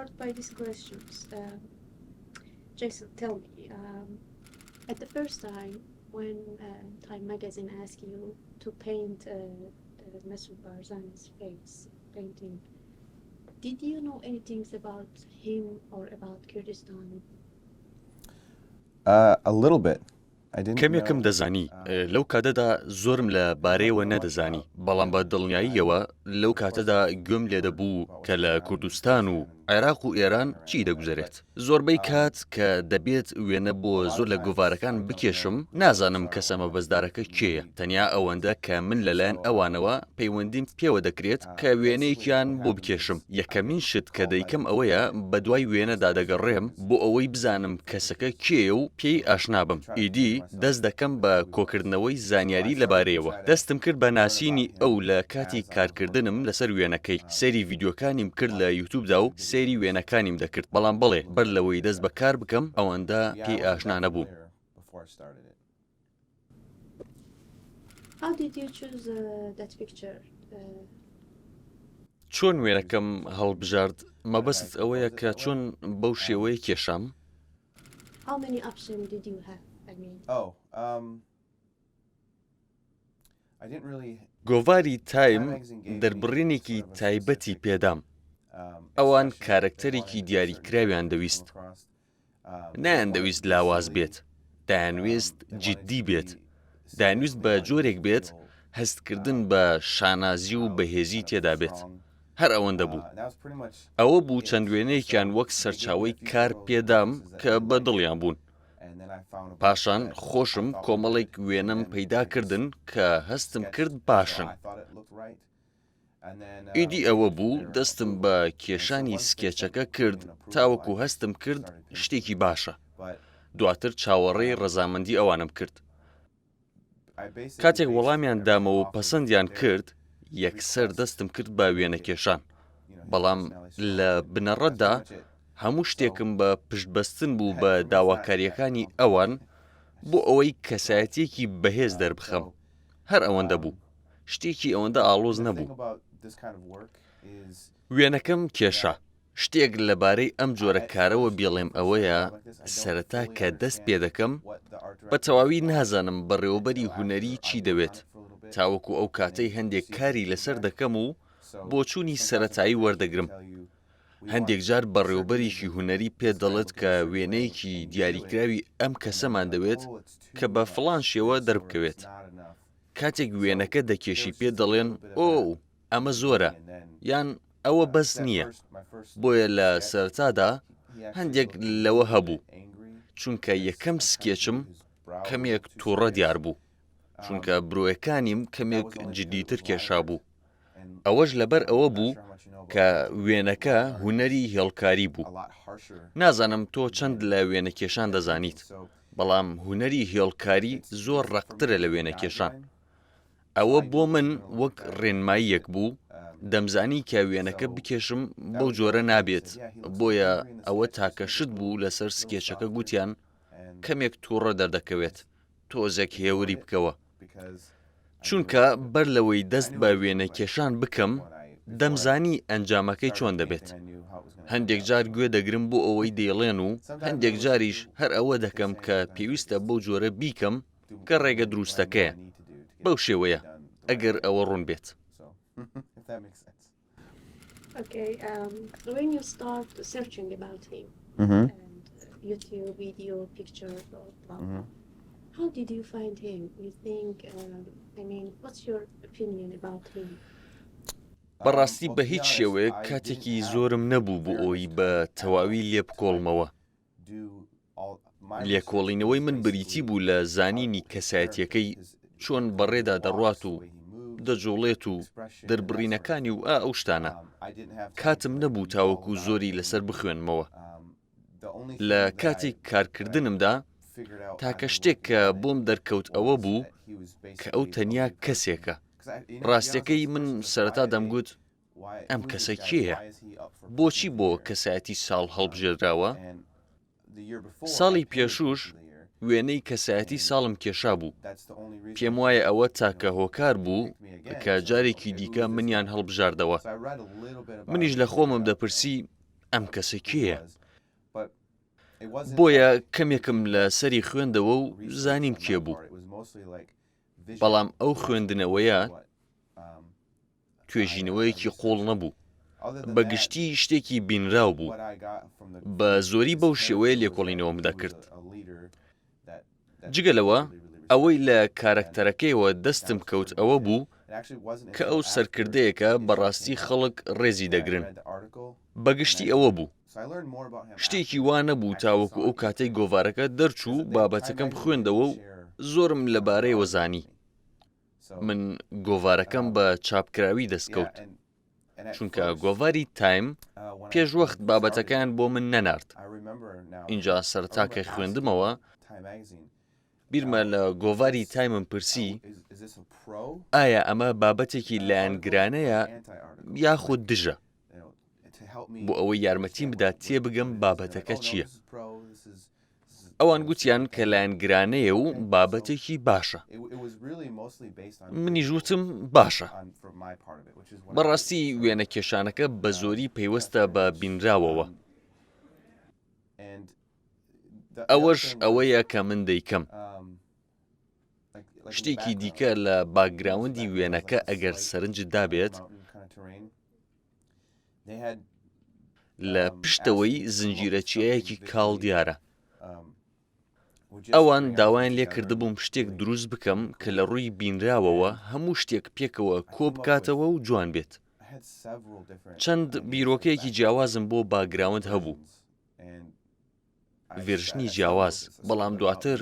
start by these questions. Um, Jason, tell me, um, at the first time when uh, Time Magazine asked you to paint uh, uh, Masoud Barzani's face painting, did you know anything about him or about Kurdistan? Uh, a little bit. کەمێکم دەزانی، لەو کاتەدا زۆرم لە بارەیەوە نەدەزانی، بەڵام بە دڵنیاییەوە لەو کاتەدا گوێم لێدەبوو کە لە کوردستان و عێراق و ئێران چی دەگوزەرێت. زۆربەی کات کە دەبێت وێنە بۆ زۆر لە گۆڤارەکان بکێشم، نازانم کەسە مەبەستدارەکە کێیە، تەنیا ئەوەندە کە من لەلایەن ئەوانەوە پەیوەندیم پێوە دەکرێت کە وێنەیەکیان بۆ بکێشم، یەکەمین شت کە دەیکەم ئەوەیە بەدوای وێنەدا دەگەڕێم بۆ ئەوەی بزانم کەسەکە کێیە و پێی ئاشنا بم، ئیدی دەست دەکەم بە کۆکردنەوەی زانیاری لەبارەیەوە. دەستم کرد بە ناسینی ئەو لە کاتی کارکردنم لەسەر وێنەکەی، سەیری ڤیدیۆکانیم کرد لە یوتوبدا و سەیری وێنەکانیم دەکرد، بەڵام بەڵێ بەر لەوەی دەست بە کار بکەم ئەوەندە پێی ئاشنا نەبووم. How did you choose uh, that picture? Uh... چۆن وێنەکەم هەڵبژارد؟ مەبەستت ئەوەیە کە چۆن بەو شێوەیە کێشام؟ How many options did you have? I mean... Oh, um, I didn't really... گۆڤاری تایم دەربڕینێکی تایبەتی پێدام. ئەوان کارەکتەرێکی دیاریکراویان دەویست. نەیاندەویست لاواز بێت، دەیانویست جیددی بێت، دەیانویست بە جۆرێک بێت هەستکردن بە شانازی و بەهێزی تێدا بێت. هەر ئەوەندە بوو. ئەوە بوو چەند وێنەیەکیان وەک سەرچاوەی کار پێدام کە بە دڵیان بوون. پاشان خۆشم کۆمەڵێک وێنەم پەیدا کردن کە هەستم کرد باشن. ئیدی ئەوە بوو دەستم بە کێشانی سکێچەکە کرد تاوەکو هەستم کرد شتێکی باشە. دواتر چاوەڕێی ڕەزامەندی ئەوانم کرد. کاتێک وەڵامیان دامەوە و پەسەندیان کرد، یەکسەر دەستم کرد بە وێنەکێشان. بەڵام لە بنەڕەتدا هەموو شتێکم بە پشتبەستن بوو بە داواکارییەکانی ئەوان بۆ ئەوەی کەسایەتییەکی بەهێز دەربخەم. هەر ئەوەندە بوو. شتێکی ئەوەندە ئاڵۆز نەبوو. وێنەکەم کێشا. شتێک لەبارەی ئەم جۆرە کارەوە بیڵێم ئەوەیە سەرەتا کە دەست پێ دەکەم بە تەواوی نازانم بەڕێوەبەری هونەری چی دەوێت تاوەکو ئەو کاتەی هەندێک کاری لەسەر دەکەم و بۆچوونی سەرەتایی وەردەگرم. هەندێک جار بەڕێوەبەرێکی هونەری پێت دەڵێت کە وێنەیەکی دیاریکراوی ئەم کەسەمان دەوێت کە بە فڵان شێوە دەربکەوێت. کاتێک وێنەکە دەکێشی پێت دەڵێن ئۆو ئەمە زۆرە یان ئەوە بەس نییە. بۆیە لە سەرەتادا هەندێک لەوە هەبوو، چونکە یەکەم سکێچم کەمێک تووڕە دیار بوو، چونکە برۆیەکانیم کەمێک جدیتر کێشابوو. ئەوەش لەبەر ئەوە بوو کە وێنەکە هونەری هێڵکاری بوو. نازانم تۆ چەند لە وێنەکێشان دەزانیت، بەڵام هونەری هێڵکاری زۆر ڕەقترە لە وێنەکێشان. ئەوە بۆ من وەک ڕێنماییەک بوو، دەمزانی کە وێنەکە بکێشم بەو جۆرە نابێت، بۆیە ئەوە تاکە شت بوو لەسەر سکێچەکە گوتیان کەمێک تووڕە دەردەکەوێت، تۆزێک هێوری بکەوە. چونکە بەر لەوەی دەست بە وێنەکێشان بکەم دەمزانی ئەنجامەکەی چۆن دەبێت. هەندێک جار گوێ دەگرم بۆ ئەوەی دەیڵێن و هەندێک جاریش هەر ئەوە دەکەم کە پێویستە بەو جۆرە بیکەم کە ڕێگە دروستەکەیە. بەو شێوەیە، ئەگەر ئەوە ڕوون بێت. Okay, um, when you start searching about him mm-hmm. and uh, YouTube video, picture, blah, blah, mm-hmm. how did you find him? You think, um, I mean, what's your opinion about him? بەڕاستی بە هیچ شێوەیەک کاتێکی زۆرم نەبوو بۆ ئەوەی بە تەواوی لێ بکۆڵمەوە. لێکۆڵینەوەی من بریتی بوو لە زانینی کەسایەتیەکەی چۆن بەڕێدا دەڕوات و دەجوڵێت و دەربڕینەکانی و ئا ئەو شتانە. کاتم نەبوو تاوەکو زۆری لەسەر بخوێنمەوە. لە کاتی کارکردنمدا تاکە شتێک کە بۆم دەرکەوت ئەوە بوو کە ئەو تەنیا کەسێکە. ڕاستیەکەی من سەرەتا دەمگوت ئەم کەسە کێیە؟ بۆچی بۆ کەسایەتی ساڵ هەڵبژێردراوە؟ ساڵی پێشووش وێنەی کەسایەتی ساڵم کێشابوو. پێم وایە ئەوە تاکە هۆکار بوو کە جارێکی دیکە منیان هەڵبژاردەوە. منیش لە خۆمم دەپرسی. ئەم کەسە کێیە؟ بۆیە کەمێکم لە سەری خوێندەوە و زانیم کێ بوو. بەڵام ئەو خوێندنەوەیە توێژینەوەیەکی قوڵ نەبوو. بە گشتی شتێکی بینراو بوو. بە زۆری بەو شێوەیە لێکۆڵینەوەم دەکرد. جگە لەوە، ئەوەی لە کارەکتەرەکەیەوە دەستم کەوت ئەوە بوو کە ئەو سەرکردەیەکە بەڕاستی خەڵک ڕێزی دەگرن. بە گشتی ئەوە بوو. شتێکی وا نەبوو تاوەکو ئەو کاتەی گۆڤارەکە دەرچوو بابەتەکەم خوێندەوە و زۆرم لەبارەیەوە زانی. من گۆڤارەکەم بە چاپکراوی دەستکەوت. چونکە گۆڤاری تایم پێشوەخت بابەتەکەیان بۆ من نەنارد. ئینجا سەرەتا کە خوێندمەوە، بیرمە لە گۆڤاری تایمم پرسی، ئایا ئەمە بابەتێکی لایەنگرانەیە یاخود دژە؟ بۆ ئەوەی یارمەتیم بدات تێبگەم بابەتەکە چییە. ئەوان گوتیان کە لایەنگرانەیە و بابەتێکی باشە. منیش وتم باشە. بەڕاستی وێنەکێشانەکە بە زۆری پەیوەستە بە بینراوەوە. ئەوەش ئەوەیە کە من دەیکەم. شتێکی دیکە لە باکگراوندی وێنەکە ئەگەر سەرنجت دابێت، لە پشتەوەی زنجیرە چیایەکی کاڵ دیارە. ئەوان داوایان لێ کردبووم شتێک دروست بکەم کە لە ڕووی بینراوەوە هەموو شتێک پێکەوە کۆ بکاتەوە و جوان بێت. چەند بیرۆکەیەکی جیاوازم بۆ باکگراوند هەبوو، ڤێرژنی جیاواز، بەڵام دواتر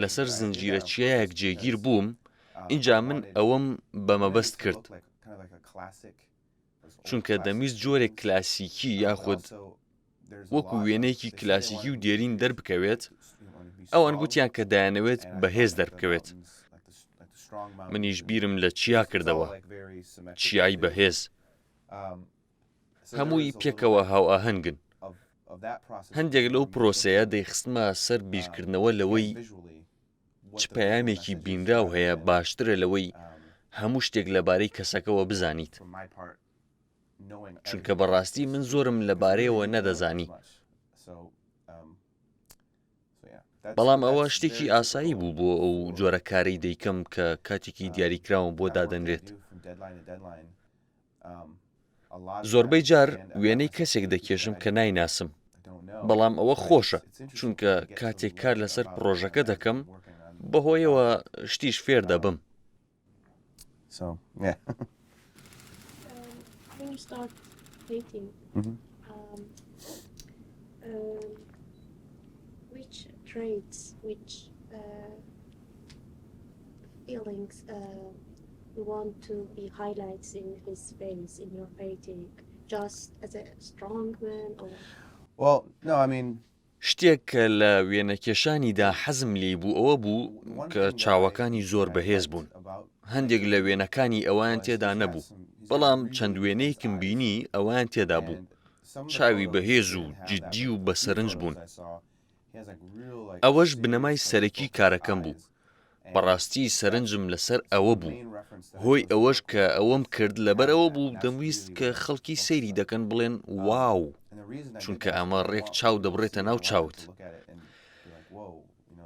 لەسەر زنجیرە چیایەک جێگیر بووم، ئینجا من ئەوەم بە مەبەست کرد، چونکە دەمویست جۆرێک کلاسیکی یاخود وەکو وێنەیەکی کلاسیکی و دێرین دەربکەوێت، ئەوان گوتیان کە دەیانەوێت بەهێز دەربکەوێت، منیش بیرم لە چیا کردەوە، چیای بەهێز. هەمووی پێکەوە هاوئاهەنگن. هەندێک لەو پرۆسەیە دەیخستمە سەر بیرکردنەوە لەوەی چ پەیامێکی بینراو هەیە باشترە لەوەی هەموو شتێک لەبارەی کەسەکەوە بزانیت. چونکە بەڕاستی من زۆرم لەبارەیەوە نەدەزانی. بەڵام ئەوە شتێکی ئاسایی بوو بۆ ئەو جۆرە کارەی دەیکەم کە کاتێکی دیاریکراوم بۆ دادەنرێت. زۆربەی جار وێنەی کەسێک دەکێشم کە نایناسم، بەڵام ئەوە خۆشە چونکە کاتێک کار لەسەر پڕۆژەکە دەکەم بەهۆیەوە شتیش فێر دەبم. You want to be highlights in his face in your painting just as a strong man or Well, no, I mean, شتێک کە لە وێنەکێشانیدا حەزم لێی بوو ئەوە بوو کە چاوەکانی زۆر بەهێز بوون. هەندێک لە وێنەکانی ئەوەیان تێدا نەبوو، بەڵام چەند وێنەیەکم بینی ئەوەیان تێدا بوو. چاوی بەهێز و جیددی و بەسەرنج بوون. ئەوەش بنەمای سەرەکی کارەکەم بوو. بەڕاستی سەرنجم لەسەر ئەوە بوو. هۆی ئەوەش کە ئەوەم کرد لەبەر ئەوە بوو دەمویست کە خەڵکی سەیری دەکەن بڵێن واو، چونکە ئەمە ڕێک چاو دەبڕێتە ناو چاوت.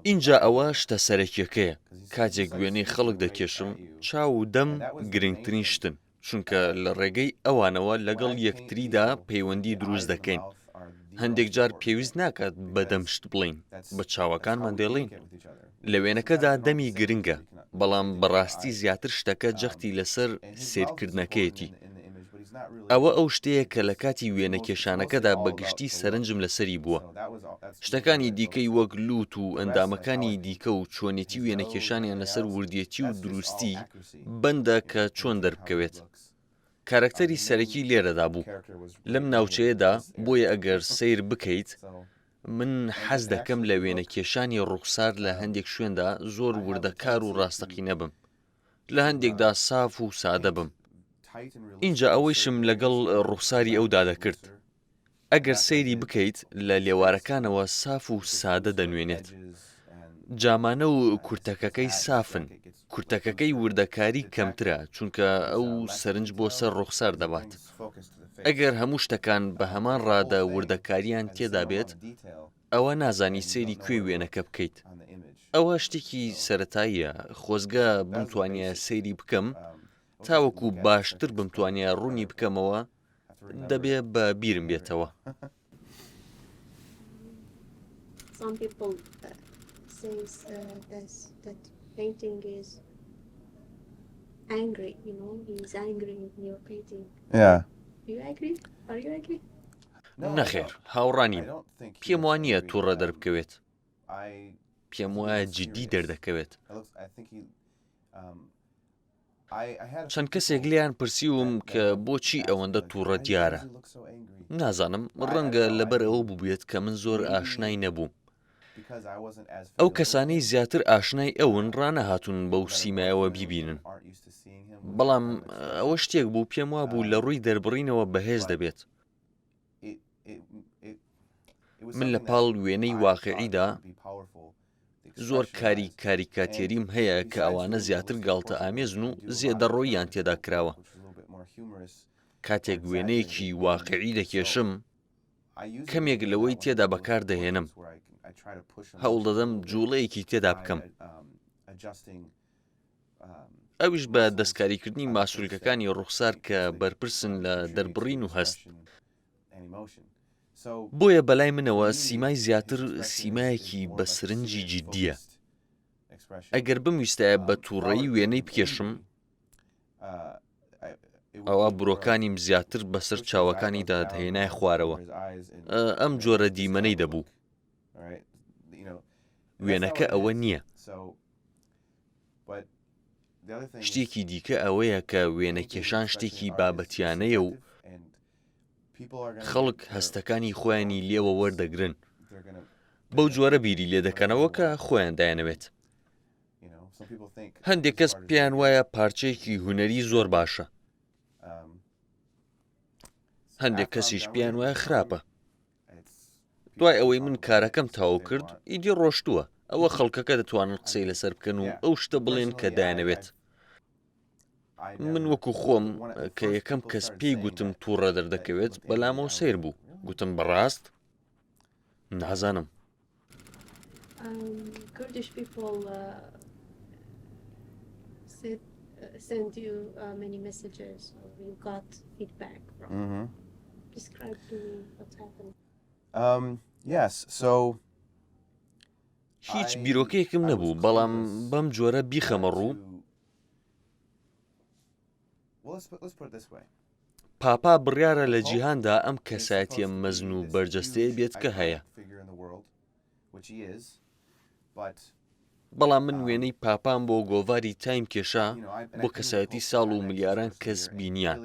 ئینجا ئەوە شتە سەرەکیەکەیە، کاتێک وێنەی خەڵک دەکێشم چاو و دەم گرنگترین شتن. چونکە لە ڕێگەی ئەوانەوە لەگەڵ یەکتریدا پەیوەندی دروست دەکەین. هەندێک جار پێویست ناکات بە دەم شت بڵێین، بە چاوەکانمان دەیڵێین. لە وێنەکەدا دەمی گرنگە، بەڵام بەڕاستی زیاتر شتەکە جەختی لەسەر سەیرکردنەکەیەتی. ئەوە ئەو شتەیە کە لە کاتی وێنەکێشانەکەدا بە گشتی سەرنجم لەسەری بووە. شتەکانی دیکەی وەک لووت و ئەندامەکانی دیکە و چۆنێتی وێنەکێشانیان لەسەر وردێتی و دروستی بەندە کە چۆن دەربکەوێت. کارەکتەری سەرەکی لێرەدا بوو، لەم ناوچەیەدا، بۆیە ئەگەر سەیر بکەیت، من حەز دەکەم لە وێنەکێشانی ڕووخسار لە هەندێک شوێندا زۆر وردەکار و ڕاستەقینە بم، لە هەندێکدا ساف و سادە بم. ئینجا ئەوەیشم لەگەڵ ڕووخساری ئەودا دەکرد. ئەگەر سەیری بکەیت لە لێوارەکانەوە ساف و سادە دەنوێنێت. جامانە و کورتەکەکەی سافن، کورتەکەکەی وردەکاری کەمترە چونکە ئەو سەرنج بۆ سەر ڕوخسار دەبات. ئەگەر هەموو شتەکان بە هەمان ڕادە وردەکارییان تێدا بێت، ئەوا نازانی سەیری کوێی وێنەکە بکەیت. ئەوە شتێکی سەرەتاییە، خۆزگە بمتوانیایە سەیری بکەم تاوەکو باشتر بمتوانیایە ڕوونی بکەمەوە، دەبێ بە بیرم بێتەوە. Some people says uh, that painting is angry, you know, he's angry in your painting. Yeah. Do you agree? Are you agree? نەخێر هاوڕا نیم پێم وا نییە تووڕە دەربکەوێت پێم وایە جدی دەردەکەوێت چەند کەسێک لێیان پرسیوم کە بۆچی ئەوەندە تووڕە دیارە نازانم ڕەنگە لەبەر ئەوە بووبێت کە من زۆر ئاشنای نەبووم ئەو کەسانەی زیاتر ئاشنای ئەون ڕانەهاتوون بەو سیمایەوە بیبینن بەڵام ئەوە شتێک بوو پێم وا بوو لە ڕووی دەربڕینەوە بەهێز دەبێت من لە پاڵ وێنەی واقعیدا زۆر کاری کاریکاتێریم هەیە کە ئەوانە زیاتر گاڵتە ئامێزن و زێدەڕۆییان تێدا کراوە. کاتێک وێنەیەکی واقعی دەکێشم، کەمێک لەوەی تێدا بەکار دەهێنم. هەوڵ دەدەم جووڵەیەکی تێدا بکەم. ئەویش بە دەستکاریکردنی ماسولکەکانی ڕوخسار کە بەرپرسن لە دەربڕین و هەست. بۆیە بەلای منەوە سیمای زیاتر سیمایەکی بە سرنجی جیدییە. ئەگەر بمویستایە بە تووڕەیی وێنەی بکێشم، ئەوا برۆکانیم زیاتر بەسەر چاوەکانیدا دەهێنایە خوارەوە. ئەم جۆرە دیمەنەی دەبوو. وێنەکە ئەوە نییە. شتێکی دیکە ئەوەیە کە وێنەکێشان شتێکی بابەتیانەیە و خەڵک هەستەکانی خۆیانی لێوە وەردەگرن بەو جۆرە بیری لێ دەکەنەوە کە خۆیان دایانەوێت هەندێک کەس پێیان وایە پارچەیەکی هونەری زۆر باشە هەندێک کەسیش پێیان وایە خراپە دوای ئەوەی من کارەکەم تەواو کرد ئیدی ڕۆشتووە ئەوە خەڵکەکە دەتوانن قسەی لەسەر بکەن و ئەو شتە بڵێن کە دایانەوێت من وەکو خۆم کە یەکەم کەس پێی گوتم تووڕە دەردەکەوێت بەلامەوە سیر بوو گوتم بەڕاست نازانم Um, Kurdish people uh, said, uh, send you uh, many messages or you got feedback from. Mm -hmm. Describe to me what happened. Um, yes, so هیچ بیرۆکەیەکم نەبوو بەڵام بەم جۆرە بیخەمە ڕوو پاپا بڕیارە لە جیهاندا ئەم کەسایەتیە مەزن و بەرجەستەیە بێت کە هەیە. بەڵام من وێنەی پاپام بۆ گۆڤاری تایم کێشا بۆ کەسایەتی ساڵ و ملیاران کەس بینیان.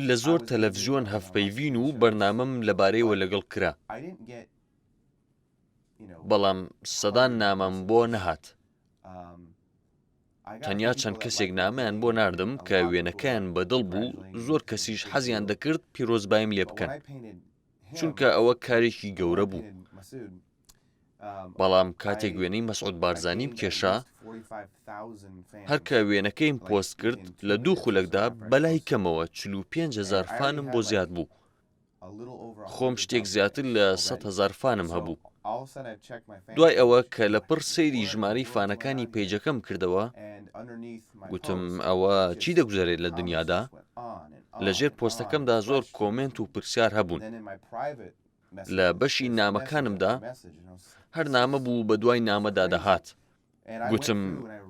لە زۆر تەلەفزیۆن هەڤپەیڤین و بەرنامەم لەبارەیەوە لەگەڵ کرا. بەڵام سەدان نامەم بۆ نەهات. تەنیا چەند کەسێک نامەیان بۆ ناردم کە وێنەکەیان بەدڵ بوو، زۆر کەسیش حەزیان دەکرد پیرۆزباییم لێ بکەن، چونکە ئەوە کارێکی گەورە بوو. بەڵام کاتێک وێنەی مەسعود بارزانیم کێشا، هەر کە وێنەکەیم پۆست کرد، لە دوو خولەکدا بەلای کەمەوە 45 هەزار فانم بۆ زیاد بوو. خۆم شتێک زیاتر لە 100 هەزار فانم هەبوو. دوای ئەوە کە لە پڕ سەیری ژمارەی فانەکانی پەیجەکەم کردەوە، گوتم ئەوە چی دەگوزەرێت لە دنیادا؟ لە ژێر پۆستەکەمدا زۆر کۆمێنت و پرسیار هەبوون. لە بەشی نامەکانمدا هەر نامە بوو بە دوای نامەدا دەهات. گوتم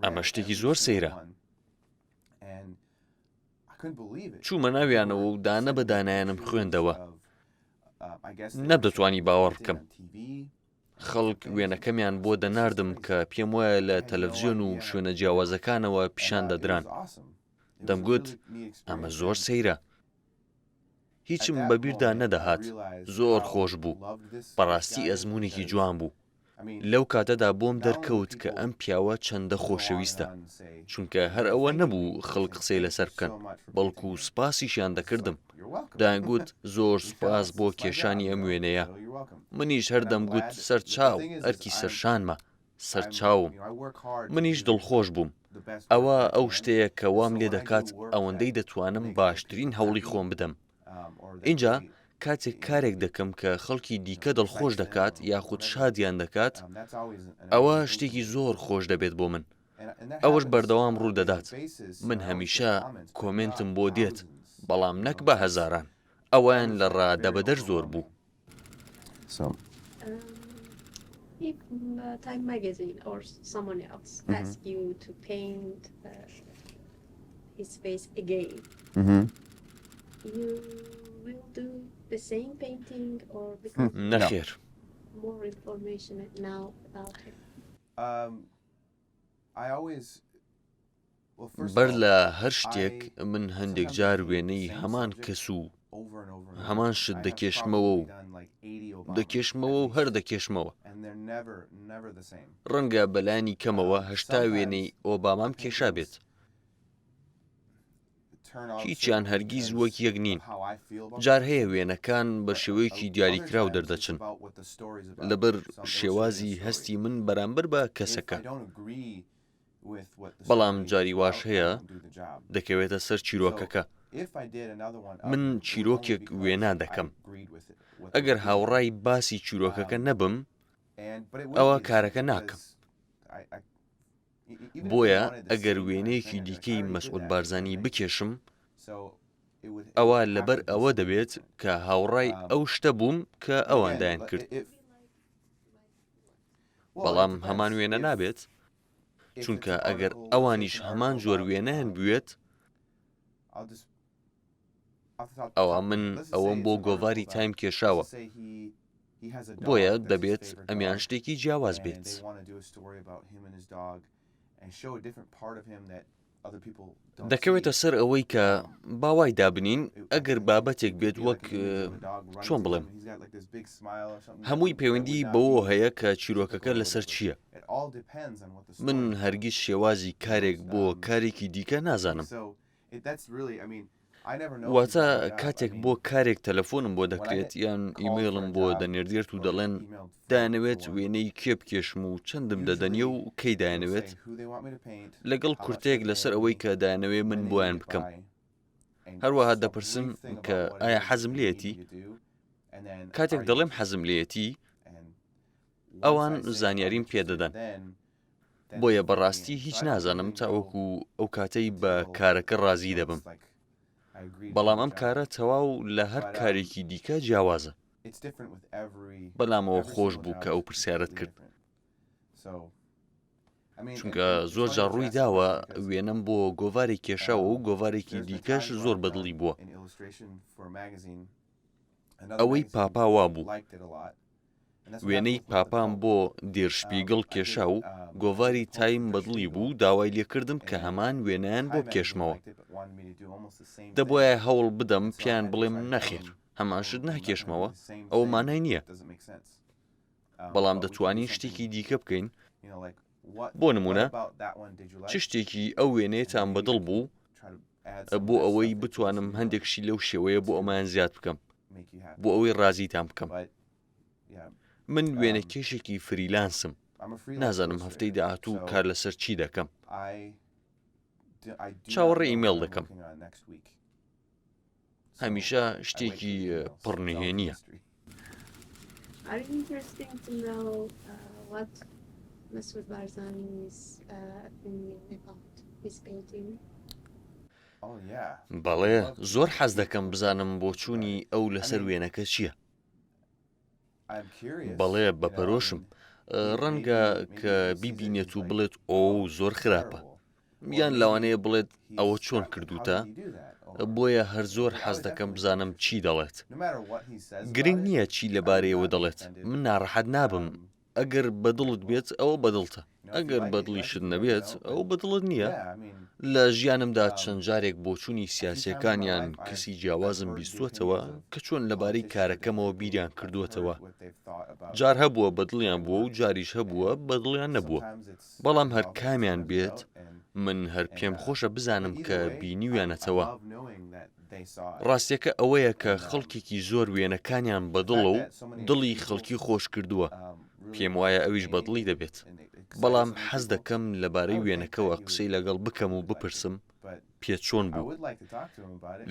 ئەمە شتێکی زۆر سەیرە. چوومە ناویانەوە و دانە بە دانایانم خوێندەوە. نەمدەتوانی باوەڕ بکەم. خەڵک وێنەکەمیان بۆ دەناردم کە پێم وایە لە تەلەفزیۆن و شوێنە جیاوازەکانەوە پیشان دەدران. دەمگوت ئەمە زۆر سەیرە. هیچم بەبیردا نەدەهات. زۆر خۆش بوو. بەڕاستی ئەزموونێکی جوان بوو. لەو کاتەدا بۆم دەرکەوت کە ئەم پیاوە چەندە خۆشەویستە، چونکە هەر ئەوە نەبوو خەڵک قسەی لەسەر بکەن، بەڵکو سوپاسیشیان دەکردم، دەیانگوت زۆر سوپاس بۆ کێشانی ئەم وێنەیە، منیش هەر دەمگوت سەرچاو، ئەرکی سەرشانمە. سەرچاوم. منیش دڵخۆش بووم. ئەوە ئەو شتەیە کە وام لێ دەکات ئەوەندەی دەتوانم باشترین هەوڵی خۆم بدەم. ئینجا کاتێک کارێک دەکەم کە خەڵکی دیکە دڵخۆش دەکات یاخود شادیان دەکات، ئەوە شتێکی زۆر خۆش دەبێت بۆ من. ئەوەش بەردەوام ڕوو دەدات. من هەمیشە کۆمێنتم بۆ دێت، بەڵام نەک بە هەزاران. ئەوەیان لە ڕادەبەدەر زۆر بوو. So. Um, if uh, Time Magazine or someone else mm-hmm. ask you to paint uh, his face again, mm-hmm. you will do the same painting or because hmm. نەخێر. more information now about him? Um, I always بەر لە هەر شتێک من هەندێک جار وێنەی هەمان کەس و هەمان شت دەکێشمەوە و دەکێشمەوە و هەر دەکێشمەوە. ڕەنگە بەلانی کەمەوە 80 وێنەی ئۆبامام کێشابێت. هیچیان هەرگیز وەک یەک نین. جار هەیە وێنەکان بە شێوەیەکی دیاریکراو دەردەچن لەبەر شێوازی هەستی من بەرامبەر بە کەسەکە. بەڵام جاری واش هەیە دەکەوێتە سەر چیرۆکەکە. من چیرۆکێک وێنا دەکەم. ئەگەر هاوڕای باسی چیرۆکەکە نەبم، ئەوا کارەکە ناکەم. بۆیە ئەگەر وێنەیەکی دیکەی مەسعود بارزانی بکێشم، ئەوا لەبەر ئەوە دەبێت کە هاوڕای ئەو شتە بووم کە ئەوان دایانکرد. بەڵام هەمان وێنە نابێت چونکە ئەگەر ئەوانیش هەمان جۆر وێنەیان بوێت ئەوا من ئەوەم بۆ گۆڤاری تایم کێشاوە بۆیە دەبێت ئەمیان شتێکی جیاواز بێت. دەکەوێتە سەر ئەوەی کە با وای دابنین ئەگەر بابەتێک بێت وەک چۆن بڵێم هەمووی پەیوەندی بەوە هەیە کە چیرۆکەکە لەسەر چییە من هەرگیز شێوازی کارێک بۆ کارێکی دیکە نازانم واتە کاتێک بۆ کارێک تەلەفۆنم بۆ دەکرێت یان ئیمەیڵم بۆ دەنێردرێت و دەڵێن دایانەوێت وێنەی کێ بکێشم و چەندم دەدەنیە و کەی دایانەوێت لەگەڵ کورتەیەک لەسەر ئەوەی کە دایانەوێ من بۆیان بکەم هەروەها دەپرسن کە ئایا حەزم لێتی کاتێک دەڵێم حەزم لێتی ئەوان زانیاریم پێدەدەن بۆیە بەڕاستی هیچ نازانم تاوەکو ئەو کاتەی بە کارەکە ڕازی دەبم بەڵام ئەم کارە تەواو لە هەر کارێکی دیکە جیاوازە بەلامەوە خۆش بوو کە ئەو پرسیارت کرد چونکە زۆر جار ڕووی داوە وێنەم بۆ گۆڤارێک کێشاوە و گۆڤارێکی دیکەش زۆر بەدڵی بووە ئەوەی پاپا وابوو. وێنەی پاپام بۆ دێرشپیگڵ کێشا و گۆڤاری تایم بەدڵی بوو داوای لێکردم کە هەمان وێنەیان بۆ بکێشمەوە. دەبوایە هەوڵ بدەم پێیان بڵێم نەخێر هەمان شت ناکێشمەوە، ئەوە مانای نییە. بەڵام دەتوانین شتێکی دیکە بکەین، بۆ نموونە چ شتێکی ئەو وێنەیەتان بەدڵ بوو بۆ ئەوەی بتوانم هەندێک شتی لەو شێوەیە بۆ ئەمایان زیاد بکەم بۆ ئەوەی ڕازیتان بکەم من وێنە کێشێکی فریلانسم نازانم هەفتەی داهاتوو کار لەسەر چی دەکەم چاوەڕێ ئیمێڵ دەکەم هەمیشە شتێکی پڕ نهێنییە. بەڵێ زۆر حەز دەکەم بزانم بۆچوونی ئەو لەسەر وێنەکە چییە. بەڵێ بە پەرۆشم. ڕەنگە کە بیبینێت و بڵێت ئۆو زۆر خراپە. یان لەوانەیە بڵێت ئەوە چۆن کردوتە بۆیە هەر زۆر حەز دەکەم بزانم چی دەڵێت گرنگ نییە چی لەبارەیەوە دەڵێت من ناڕەحەت نابم ئەگەر بەدڵت بێت ئەوە بەدڵتە ئەگەر بەدڵیشت نەبێت ئەو بەدڵت نییە لە ژیانمدا چەند جارێک بۆچوونی سیاسیەکانیان کەسی جیاوازم بیستووەتەوە کە چۆن لەبارەی کارەکەمەوە بیریان کردووەتەوە جار هەبووە بەدڵیان بووە و جاریش هەبووە بەدڵیان نەبووە بەڵام هەر کامیان بێت من هەر پێم خۆشە بزانم کە بینیویانەتەوە. ڕاستیەکە ئەوەیە کە خەڵکێکی زۆر وێنەکانیان بەدڵە و دڵی خەڵکی خۆش کردووە، پێم وایە ئەویش بەدڵی دەبێت. بەڵام حەز دەکەم لەبارەی وێنەکەوە قسەی لەگەڵ بکەم و بپرسم پێت چۆن بوو؟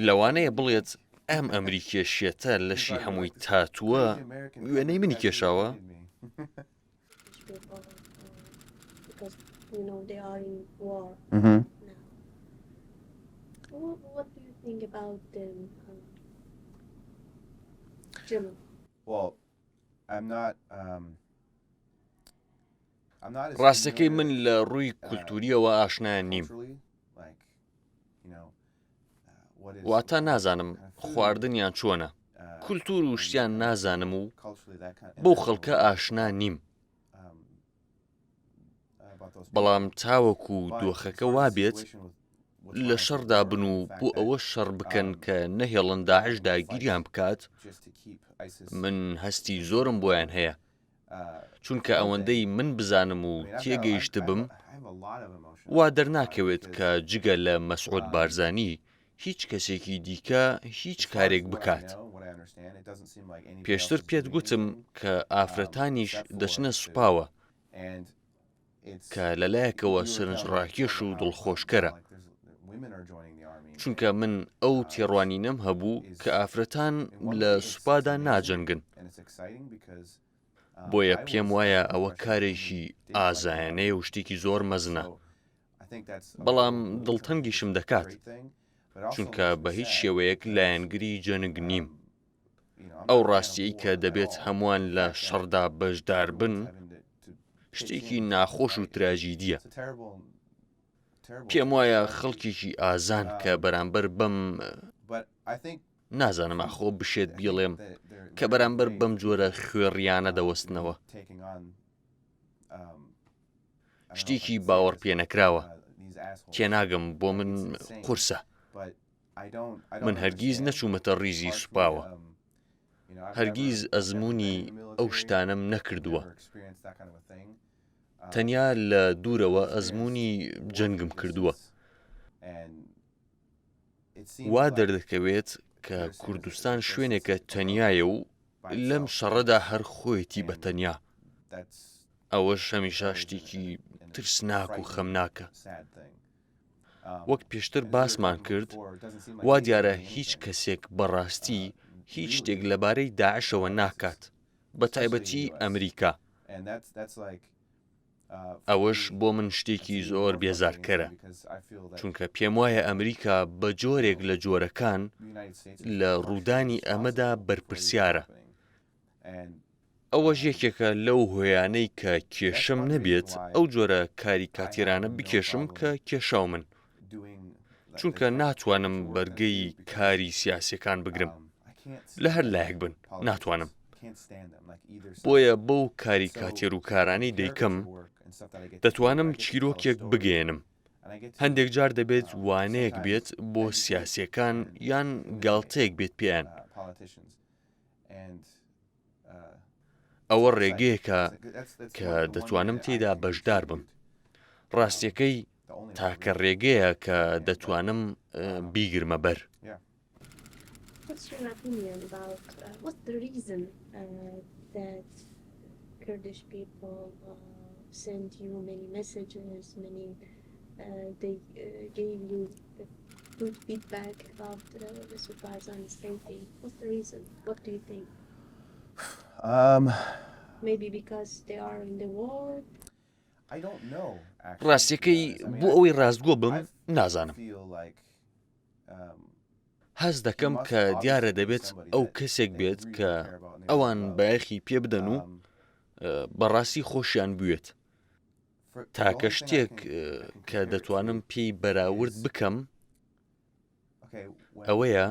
لەوانەیە بڵێت ئەم ئەمریکیە شێتە لەشی هەمووی تاتووە وێنەی منی کێشاوە؟ ڕاستەکەی من لە ڕووی کولتوریەوە ئاشنایان نیم واتە نازانم خواردنیان چۆنە کولتور و شتیان نازانم و بەو خەڵکە ئاشنا نیم بەڵام تاوەکو دۆخەکە وابێت لە شەڕدا بن و بۆ ئەوە شەڕ بکەن کە نەهێڵن داعش داگیریان بکات من هەستی زۆرم بۆیان هەیە چونکە ئەوەندەی من بزانم و تێگەیشتبم وا دەرناکەوێت کە جگە لە مەسعود بارزانی هیچ کەسێکی دیکە هیچ کارێک بکات. پێشتر پێت گوتم کە ئافرەتانیش دەچنە سوپاوە کە لەلایەکەوە سەرنجڕاکێش و دڵخۆشکەرە. چونکە من ئەو تێڕوانینەم هەبوو کە ئافرەتان لە سوپادا ناجەنگن. بۆیە پێم وایە ئەوە کارێکی ئازایانەیە و شتێکی زۆر مەزنە. بەڵام دڵتەنگیشم دەکات چونکە بە هیچ شێوەیەک لایەنگری جەنگ نیم. ئەو ڕاستیەی کە دەبێت هەمووان لە شەڕدا بەشدار بن شتێکی ناخۆش و تراژیدیە. پێم وایە خەڵکێکی ئازان کە بەرامبەر بەم نازانم ئاخۆ بشێت بیڵێم کە بەرامبەر بەم جۆرە خوێڕیانە دەوەستنەوە. شتێکی باوەڕ پێنەکراوە تێناگەم بۆ من قورسە من هەرگیز نەچوومەتە ڕیزی سوپاوە هەرگیز ئەزمموی ئەو شتانەم نەکردووە تەنیا لە دوورەوە ئەزمموی جەنگم کردووە وا دەردەکەوێت کە کوردستان شوێنێکە تەنایە و لەم شەڕەدا هەر خۆیەتی بە تەنیا. ئەوەش هەمیشە شتێکی ترسناک و خەمناکە. وەک پێشتر باسمان کرد، وا دیارە هیچ کەسێک بەڕاستی هیچ شتێک لەبارەی داعشەوە ناکات، بە تایبەتی ئەمریکا. ئەوەش بۆ من شتێکی زۆر بێزارکەرە، چونکە پێموایە ئەمریکا بە جۆرێک لە جۆرەکان لە ڕوودانی ئەمەدا بەرپرسیارە. ئەوەش یەکێکە لەو هۆیانەی کە کێشەم نەبێت ئەو جۆرە کاریکاتێرانە بکێشم کە کێشاومن. چونکە ناتوانم بەرگەی کاری سیاسیەکان بگرم لە هەر لایەک بن ناتوانم بۆیە بەو کاریکاتێر و کارانەی دەیکەم دەتوانم چیرۆکێک بگەێنم هەندێک جار دەبێت وانەیەک بێت بۆ سیاسیەکان یان گاڵتەیەک بێت پێیان ئەوە ڕێگەیەکە کە دەتوانم تێیدا بەشدار بم. ڕاستیەکەی تاکە ڕێگەیە کە دەتوانم بیگرمە بەر. Good feedback about Masoud Barzani's painting. What's the reason? What do you think? Um, Maybe because they are in the war. I don't know. ڕاستیەکەی بۆ ئەوەی ڕاستگۆ بم نازانم um, هەست دەکەم کە دیارە دەبێت ئەو کەسێک بێت کە ئەوان بایەخی پێ بدەن و um, بەڕاستی خۆشیان بوێت تاکە شتێک کە دەتوانم پێی بەراورد بکەم ئەوەیە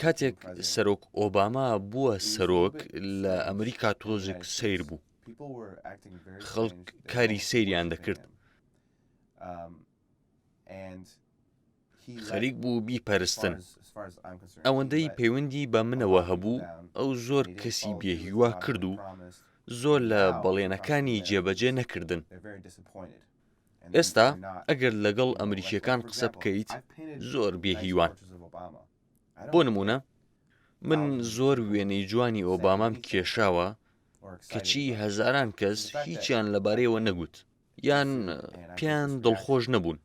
کاتێک سەرۆک ئۆباما بووە سەرۆک لە ئەمریکا تۆزێک سەیر بوو خەڵک کاری سەیریان دەکرد خەریک بوو بیپەرستن. ئەوەندەی پەیوەندی بە منەوە هەبوو، ئەو زۆر کەسی بێهیوا کرد و زۆر لە بەڵێنەکانی جێبەجێ نەکردن. ئێستا ئەگەر لەگەڵ ئەمریکییەکان قسە بکەیت، زۆر بێهیوان. بۆ نموونە، من زۆر وێنەی جوانی ئۆبامام کێشاوە، کەچی هەزاران کەس هیچیان لەبارەیەوە نەگوت. یان پێیان دڵخۆش نەبوون.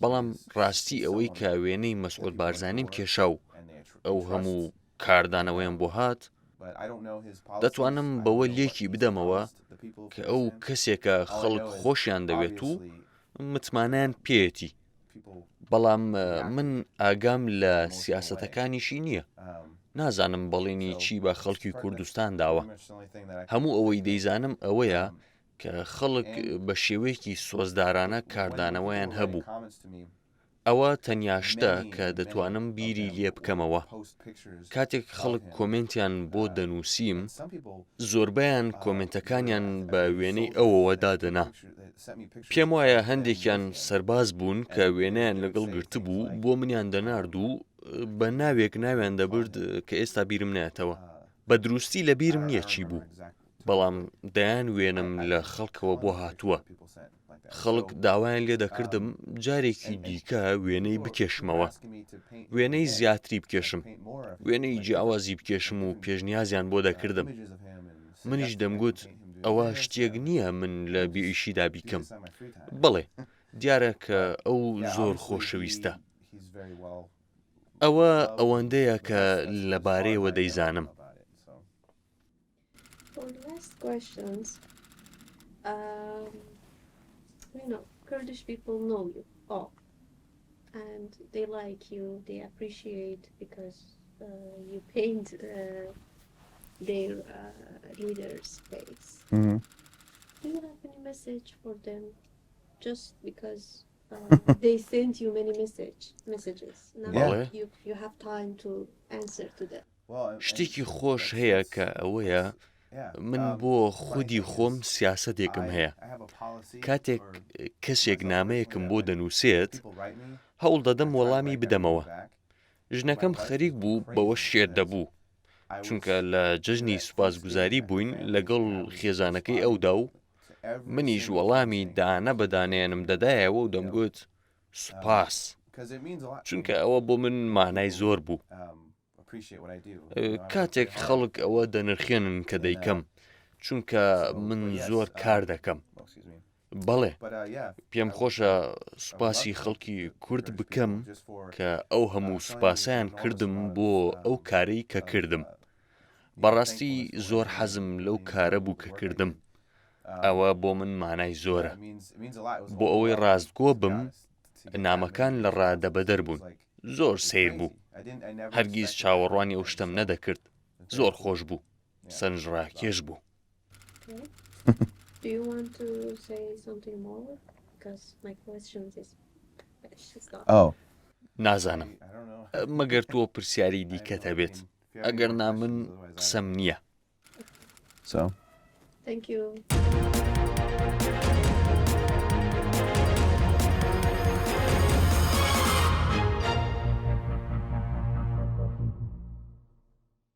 بەڵام ڕاستی ئەوەی کە وێنەی مەسعود بارزانیم کێشا و ئەو هەموو کاردانەوەیان بۆ هات، دەتوانم بەوە لێکی بدەمەوە کە ئەو کەسێکە خەڵک خۆشیان دەوێت و متمانەیان پێیەتی. بەڵام من ئاگام لە سیاسەتەکانیشی نییە. نازانم بەڵێنی چی بە خەڵکی کوردستان داوە. هەموو ئەوەی دەیزانم ئەوەیە کە خەڵک بە شێوەیەکی سۆزدارانە کاردانەوەیان هەبوو. ئەوە تەنیا شتە کە دەتوانم بیری لێ بکەمەوە. کاتێک خەڵک کۆمێنتیان بۆ دەنووسیم، زۆربەیان کۆمێنتەکانیان بە وێنەی ئەوەوە دادەنا. پێم وایە هەندێکیان سەرباز بوون کە وێنەیان لەگەڵ گرتبوو بۆ منیان دەنارد و بە ناوێک ناویان دەبرد کە ئێستا بیرم نایەتەوە. بە دروستی لە بیرم نییە چی بوو. بەڵام دەیان وێنەم لە خەڵکەوە بۆ هاتووە. خەڵک داوایان لێ دەکردم جارێکی دیکە وێنەی بکێشمەوە، وێنەی زیاتری بکێشم، وێنەی جیاوازی بکێشم و پێشنیازیان بۆ دەکردم. منیش دەمگوت ئەوە شتێک نییە من لە بێئیشیدا بیکەم. بەڵێ، دیارە کە ئەو زۆر خۆشەویستە. ئەوە ئەوەندەیە کە لەبارەیەوە دەیزانم. For the last questions, um, you know, Kurdish people know you all, and they like you, they appreciate because uh, you paint uh, their uh, leader's face. Mm-hmm. Do you have any message for them? Just because uh, they sent you many message messages. Now Yeah. you you have time to answer to them. شتێکی خۆش هەیە کە ئەوەیە من بۆ خودی خۆم سیاسەتێکم هەیە کاتێک کەسێک نامەیەکم بۆ دەنووسێت هەوڵ دەدەم وەڵامی بدەمەوە ژنەکەم خەریک بوو بەوە شێت دەبوو چونکە لە جەژنی سوپاسگوزاری بووین لەگەڵ خێزانەکەی ئەودا و منیش وەڵامی دانە بە دانەیانم دەدایەوە و دەمگوت سوپاس چونکە ئەوە بۆ من مانای زۆر بوو کاتێک خەڵک ئەوە دەنرخێنن کە دەیکەم چونکە من زۆر کار دەکەم بەڵێ پێم خۆشە سوپاسی خەڵکی کورد بکەم کە ئەو هەموو سوپاسیان کردم بۆ ئەو کارەی کە کردم بەڕاستی زۆر حەزم لەو کارە بوو کە کردم ئەوە بۆ من مانای زۆرە بۆ ئەوەی ڕاستگۆ بم نامەکان لە ڕادەبەدەر بوون زۆر سەیر بوو هەرگیز چاوەڕوانی ئەو شتەم نەدەکرد زۆر خۆش بوو سەرنجڕاکێش بوو. نازانم مەگەر تۆ پرسیاری دیکەت هەبێت ئەگەر نا من قسەم نییە. So. Thank you.